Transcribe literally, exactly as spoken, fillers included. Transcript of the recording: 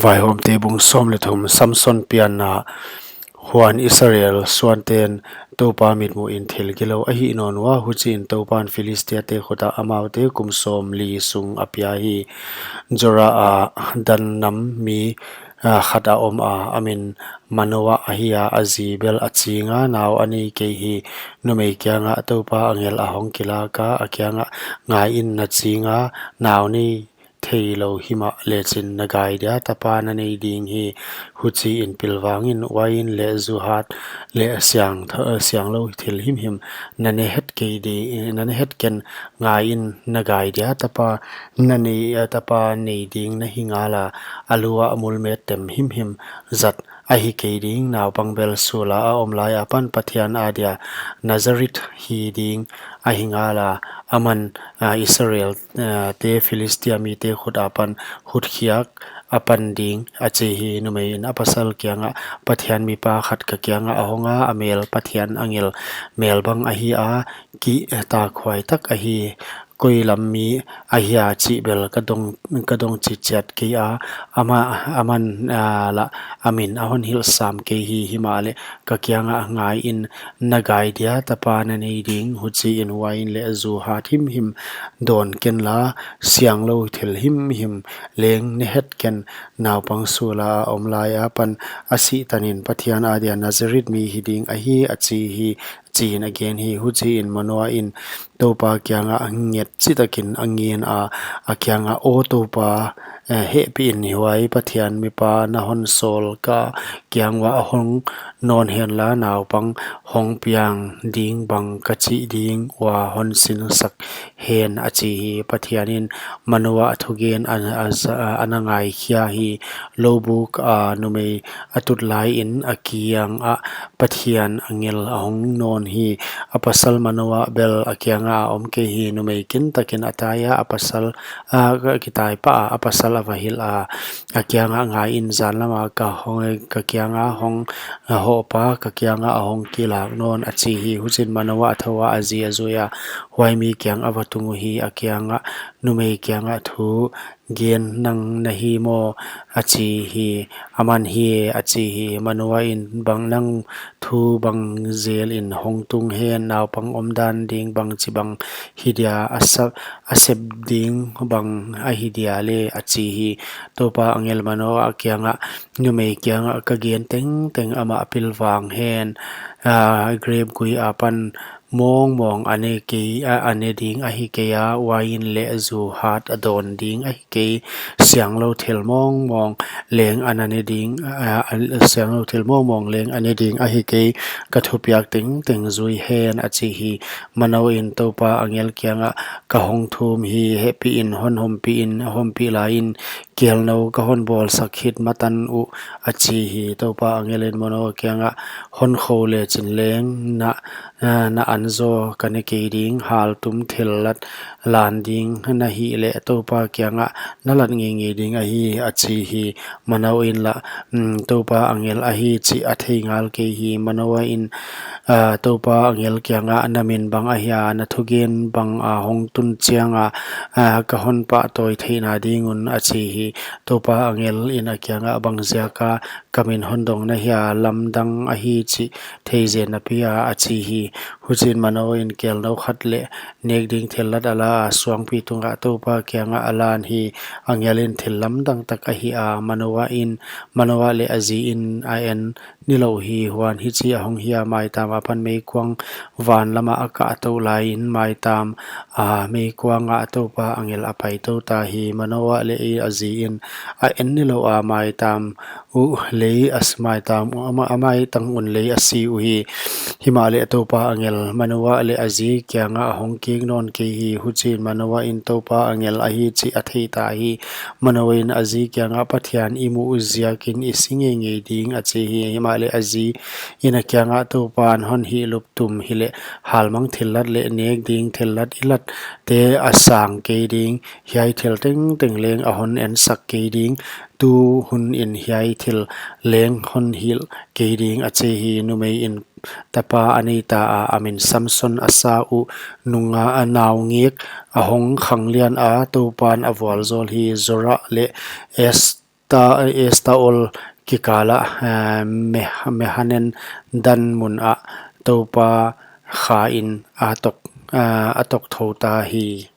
Vaihawmte bung sawm leh thum. Samson pianna. Huan Israel suanten Toupa mitmuhin thil gilou a hih nawn ua, huchiin Toupan Philistiate khutah amaute kum sawmli sung a pia hi. Zorah a Dan nam mi, ah, khat a om a, a min Manoah ahi a, a zi bel a ching a, nau a nei kei hi. Numei kiangah Toupa angel a hong kilak a, a kiangah, Ngaiin, na ching a, nau nei theilou himah lechin na gai dia tapa na nei ding hi. Huchiin pilvangin uain leh zu hat leh siang tho-, sianglou thil himhim na ne het kei di, na ne het ken. Ngaiin, na gai dia tapa na nei, tapa nei ding na hi ngala, a lu ah mulmet tem himhim zat ahi kei ding. Naupang bel sul a a om lai apan Pathian adia Nazarite hi ding ahi ngala, aman, ah, Israel, ah, te Philistia mite khut apan hutkhiak a pan ding, a chi hi. Numeiin a pasal kiangah, Pathian mipa khat ka kiangah a hong a, a mel Pathian angel mel bang ahi a, kihtakhuai tak ahi. Koi lam mi ahia chih bel ka dong, ka dong chitchiat kei a, ama, aman, ah, lah a min a hon hilh sam kei hi. Himahleh ka kiangah, Ngaiin, na gai dia tapa na nei ding. Huchiin uain leh zu hat himhim dawn ken la, sianglou thil himhim leng ne het ken. Naupang sul a a om lai apan a sih tanin Pathian adia Nazarite mi hi ding ahi, a chi hi, chiin a gen hi. Huchiin Manoah in Toupa kiangah nget chitakin a ngen a, a kiangah, Aw Toupa, eh, hehpihin huai Pathian mipa na hon sawl ka kiang uah hong nawn henla, naupang hong piang ding bang ka chih ding ua hon sinsak hen, a chi hi. Pathianin Manoah thugen a, a, a na ngaikhia hi. Loubuk a numei a tut laiin a kiangah Pathian angel a hong nawn hi. A pasal Manoah bel a kiangah a om kei hi. Numei kintakin a tai a, a pasal, a, a kitai pah a, a pasal a va hilh a, a kiangah, Ngaiin, zan lama ka hong, ka kianga hong hohpa, ka kiangah a hong kilak nawn, a chi hi. Huchiin Manoah a thou a, a zi a zui a, huai mi kiang a va tung uhi. A kiangah, Numei kiangah thu gen nang na hi maw? a chi hi. Aman, Hi e, a chi hi. Manoah in, Bang nang thu bang zelin hong tung hen, naupang omdan ding bangchibang hi dia, a sa-, a sep ding bang ahi dia le? a chi hi. Toupa angel Manoah kiangah, Numei kiangah ka gen tengteng amah pilvang hen, a, grep gui apan mawngmawng a ne kei, a, a ne ding ahi kei a, uain leh zu hat a dawn ding ahi kei, sianglou thil mawngmawng leng a na ne ding, a, a, sianglou thil mawngmawng leng a ne ding ahi kei, ka thupiak tengteng zui hen, a chi hi. Manoah in Toupa angel kiangah, Ka hong thum hi, hehpihin hon hompih in, hompih laiin, kelnou ka hon bawlsak khit matan uh, a chi hi. Toupa angel in Manoah kiangah, Hon khou lechin leng na, na, na an zaw ka ne kei ding, haltum thillat lan ding na hih leh Toupa kiangah na lat ngeingei ding ahi, a chi hi. Manoah in lah, um, Toupa angel ahi chih a thei ngal kei hi. Manoah in, a, Toupa angel kiangah, Na min bang ahia, na thugen bang a hong tun chianga, a, ka hon pahtawi theihna ding un, a chi hi. Toupa angel in a kiangah, Bangziaka ka min hon dong na hia, lamdang ahi chih theizen napi a, a chi hi. Huchiin Manoah in kelnou khat leh nek ding thillat a la a, suangpi tungah Toupa kiangah a lan hi. Angel in thil lamdang tak ahi a, Manoah in, Manoah leh a zi in a en nilouh hi. Huan hichi a hong hi a, maitam apan meikuang van lamah a kah tou laiin, maitam a meikuangah Toupa angel a pai tou ta hi. Manoah leh a zi in a en nilouh a, maitam uh lei a s-, maitam uh, a ma-, a maitang un lei a si uhi. Himahleh Toupa angel Manoah leh a zi kiangah a hong kik nawn kei hi. Huchiin Manoah in Toupa angel ahi chih a thei ta hi. Manoah in a zi kiangah, Pathian i muh ziakin i si ngeingei ding, a chi hi. Himahleh a zi in a kiangah, Toupan hon hihlup tum hileh, halmang thillat leh nek ding thillat i latte a sang kei ding, hiai thil tengteng leng a hon ensak kei ding, tu hun in hiai thil leng hon hilh kei ding, a chi hi. Numei in tapa a nei ta a, a min Samson a sa uh, nunga a naungek a hong khanglian a, Toupan a vualzawl hi. Zorah leh Es-, Esta-, Estaol kikal ah, eh, Me-, Mahane-dan mun ah Toupa khain a tok, eh, a tok thou ta hi.